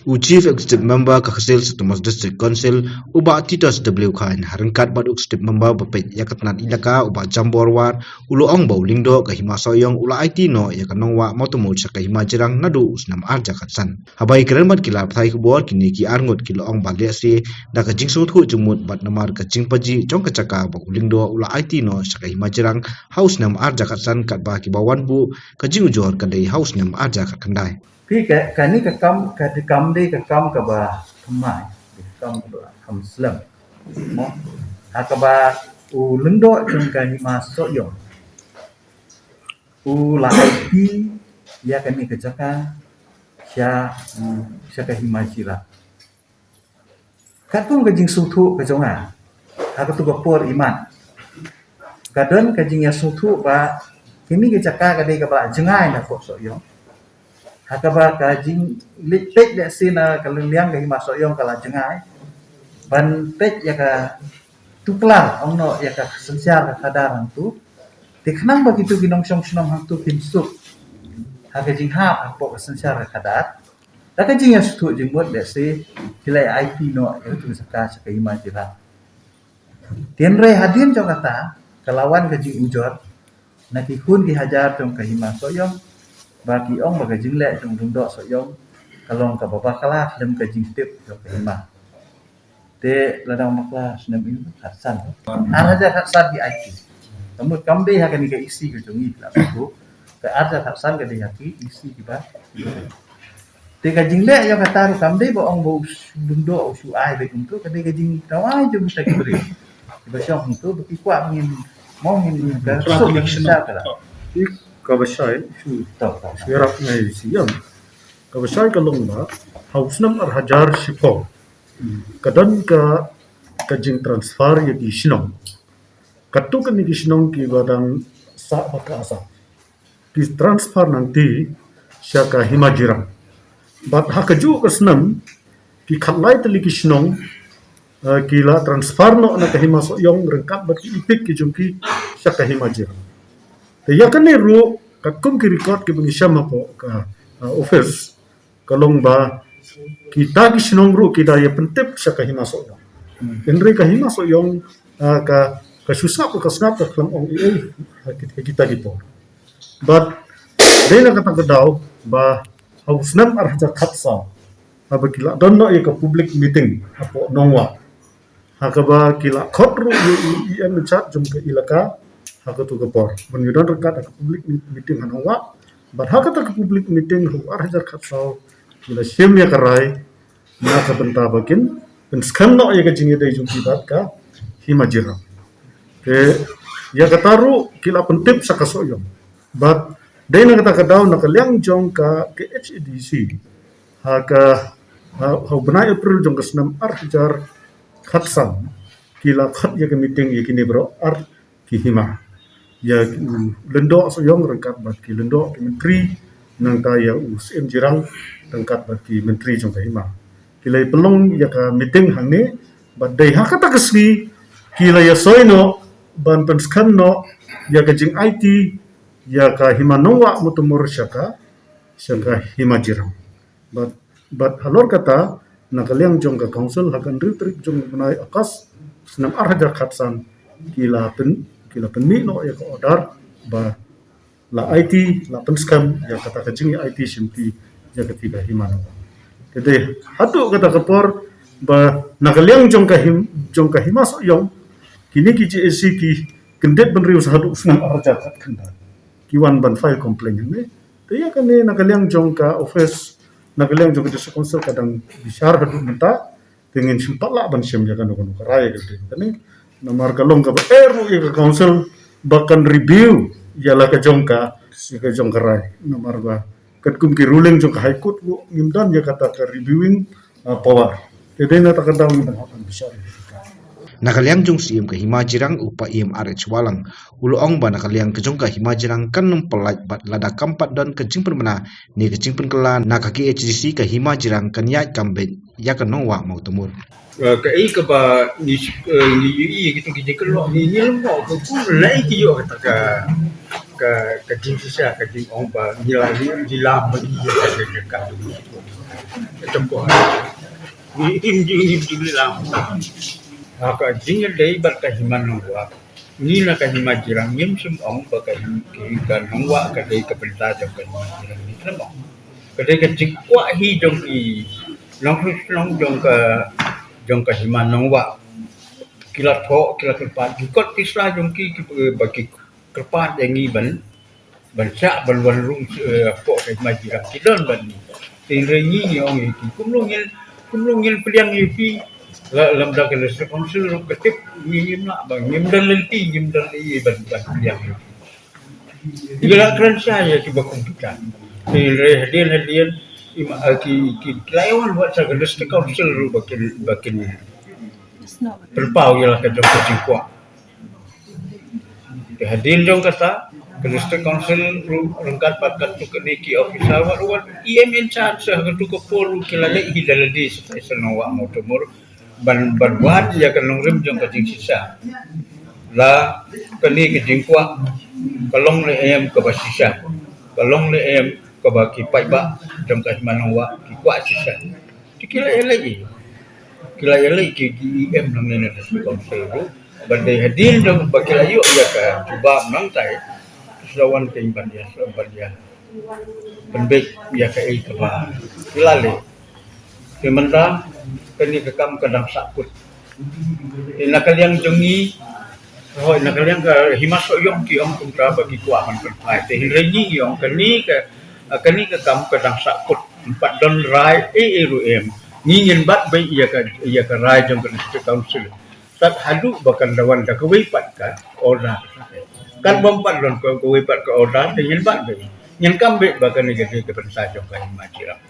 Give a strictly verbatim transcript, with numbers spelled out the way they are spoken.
U Chief Executive Member ka Khasi Hills Autonomous District Council, u Bah Titus W Khain, ha ryngkat bad u Executive Member ba peit ïa ka tnat ilaka, u Bah Jambor War, u la ong ba u Lyngdoh ka Hima Sohiong u la aiti noh ïa ka Nongwah Mawtamur sha ka Hima Jirang naduh u snem ar hajar khatsan. Haba ïakren bad ki lad pathai khubor, kine ki arngut ki la ong ba lehse da ka jingsngewthuh jingmut bad namar ka jingpynjah jong ka jaka ba u Lyngdoh u la aiti noh sha ka Hima Jirang ha u snem ar hajar khatsan, katba kiba wan buh ka jingujor ka dei ha u snem ar hajar khatkhyndai. Phi ka, kane ka kam, ka dei kam, dei ka kam kaba thymmai, dei ka kam kaba kham slem. Mo, ha kaba u Lyngdoh jong ka Hima Sohiong u la aiti ïa kane ka jaka sha, sha ka Hima Jirang. Katkum ka jingsngewthuh ka jong nga ha katu ka por imat, ka don ka jingïasngewthuh ba kane ka jaka ka dei kaba la jngai na ka Sohiong. Ha kaba ka jingleit peit lehse na ka liang ka Hima Sohiong ka la jngai ban peit ïa ka tuklar ong noh ïa ka synshar ka khadar hangtu. Te khnang ba kitu ki nongshong shnong hangtu kin suk ha ka jinghap hapoh ka synshar ka khadar, da ka jingïasngewthuh jingmut lehse ki la aiti noh ïa katu ka jaka sha ka Hima Jirang. Hynrei hadien jong kata ka la wan ka jingujor na ki khun ki hajar jong ka Hima Sohiong ba ki ong ba ka jingleh jong u Lyngdoh Sohiong ka long kaba bakla khlem ka jingtip jong ka hima. Te lada bakla snem ïa khatsan, ar hajar khatsan ki aiti. Ka mut kam dei ha kane ka E C ka jong ngi la sngewthuh. Ka ar hajar khatsan ka dei ha ki E C kiba. Te ka jingleh ïa kata ruh kam dei ba ong ba u Lyngdoh u shu ai beit kumtu, ka dei ka jingtawai jong kita ki briew kiba shong hangtu ba ki kwah ngin, mo, ngin ka suk ka shisha ka la. Kaba shai shu, to, to, shu ïarap ngai shi ïam. Kaba shai ka long ba ha u snem ar hajar shiphew ka don ka, ka jingtransfer ïa ki shnong. Katto katne ki shnong kiba dang sah bad ka Assam ki transfer nangta sha ka Hima Jirang. Bad ha kajuh ka snem ki khatlai tylli ki shnong, eh, ki la transfer noh na ka Hima Sohiong ryngkat bad ki EPIC ki jong ki sha ka Hima Jirang. Te ïa kane ruh katkum ki record kiba ngi shem hapoh ka, eh, office, ka long ba kita ki shnong ruh ki da ïa pyntip sha ka Hima Sohiong. Hmm. Hynrei ka Hima Sohiong, ah, ka, ka shu sngap, ka sngap, ka khlem ong ei ei ha ki, ha kita ki por. Bad dei na kata ka daw ba ha u snem ar hajar khatsaw, haba ki la don noh ïa ka public meeting hapoh Nongwah, ha kaba ki la khot ruh ïa u EM in charge jong ka ilaka ha katu ka por ban ïa don ryngkat ha ka public meeting ha Nongwah. Bad ha kata ka public meeting ha u ar hajar khatsaw ki la shim ïa ka rai na ka bynta ba kin pynskhem noh ïa ka jingïadei jong ki bad ka Hima Jirang. Te ïa kata ruh ki la pyntip sha ka Sohiong. Bad dei na kata ka daw na ka liang jong ka, ka KHADC, ha ka, ha, ha u bnai April jong ka snem ar hajar khatsan ki la khot ïa ka meeting ïa kine baroh ar ki hima, ïa u Lyngdoh Sohiong ryngkat bad ki lyngdoh ki myntri, nangta ïa u Syiem Jirang ryngkat bad ki myntri jong ka hima. Ki la pynlong ïa ka meeting hangne bad dei ha kata ka sngi ki la ïa soi noh ban pynskhem noh ïa ka jingaiti ïa ka Hima Nongwah Mawtamur sha ka, sha ka Hima Jirang. Bad, bad halor kata, na ka liang jong ka council, ha ka hynriew tarik jong u bnai August snem ar hajar khatsan, ki la pyn, ki la pynmih noh ïa ka order ba la aiti, la pynskhem ïa kata ka jingïa aiti shimti ïa kata ka hima. Te dei haduh kata ka por ba na ka liang jong ka him, jong ka Hima Sohiong, kine ki JAC ki kyndit bynriew sa haduh snem ar hajar khatkhyndai ki wan ban file complaint hangne. Te ïa kane na ka liang jong ka office, na ka liang jong ka District Council ka dang bishar haduh mynta. Te ngin shu pat lah ban shem ïa kano kano ka rai ka dei kane. Namar ka long kaba eh ruh ïa ka council ba kan review ïa la ka jong ka, ïa ka jong ka rai. Namar ba katkum ki ruling jong ka High Court ruh ngim don ïa kata ka reviewing, ah, power. Te dei na kata ka daw ngin dang hap ban bishar. Na ka liang jong u Syiem ka Hima Jirang, u Paiem R H Wahlang, u la ong ba na ka liang ka jong ka Hima Jirang kan ym pyllait bad lada kam pat don ka jingpynbna ne ka jingpynkylla na ka KHADC, ka Hima Jirang kan ïaid kam beit ïa ka Nongwah Mawtamur. Eh, kaei kaba ngi, eh, ngi ïohi ïa kito ki jingkylloh, ngi, ngi lyngngoh ka kum lei ki ïoh kata ka ka, ka jingshisha, ka jingong ba ngi la, ngi la, ba ngi la, ka, ka, ka, ka, ka, ka, ka, ka, ngi, ngi, ngi, ngi, ngi la. Ha ka jingïadei bad ka hima nongwah, ngi na ka hima Jirang ngim shym ong ba ka him-, ka, ka nongwah ka dei ka bynta jong ka hima Jirang, ngi khlem ong. Ka dei ka jingkwah hi jong ki nongshong shnong jong ka, jong ka hima nongwah. Ki la thoh, ki la kyrpad, ki kot ki sla jong ki, ki, ba ki kyrpad ïa ngi ban, ban shah, ban wan rung, eh, hapoh ka hima Jirang, ki don bad ngi. Te hynrei ngi, ngi ong ïa ki, kumno ngin, kumno ngin pdiang ïa phi, la, lymda ka District Council ruh ka tip, ngi ngim lah, ba ngim don lynti, ngim don lynti ban, ban pdiang ïa phi. Ngi la kren shai ïa kiba kum kita. Te hynrei hadien, hadien, i ma, eh, ki, ki, ki la ïa wan wat sha ka District Council ruh ba kin, ba kin pynpaw ïa la ka jong ka jingkwah. Te hadien jong kata, ka District Council ruh ryngkat bad katto katne ki officer wat, wat, E M in charge ha katto ka por ruh ki la leit hi da lade shatai sha Nongwah Mawtamur ban, ban wad ïa ka nongrim jong ka jingshisha. La kane ka jingkwah ka long ne em kaba shisha, ka long ne em kaba ki paidbah jong ka hima nongwah ki kwah shisha. Te ki la ïaleh, ki la ïaleh ki, ki E M nangne na District Council ruh. Ba dei hadien jong ba ki la ïoh ïa ka jubab nangtai, ki sa wan keiñ ban ïa, ban ïa pynbeit ïa kaei kaba ki la leh. Te mynta kane ka kam ka dang sahkut. Te na ka liang jong ngi, hooid, na ka liang ka hima Sohiong ki ong kumta ba ki kwah ban pynphai. Te hynrei ngi, ngi ong kane ka, kane ka kam ka dang sahkut. Ym pat don rai ei ei ruh em. Ngi ngin bat beit ïa ka, ïa ka rai jong ka District Council. Tad haduh ba kan da wan da kawei pat ka order. Kan bym pat don ka, kawei pat ka order, te ngin bat beit. Ngin kam beit ba kane ka dei ka bynta jong ka hima Jirang.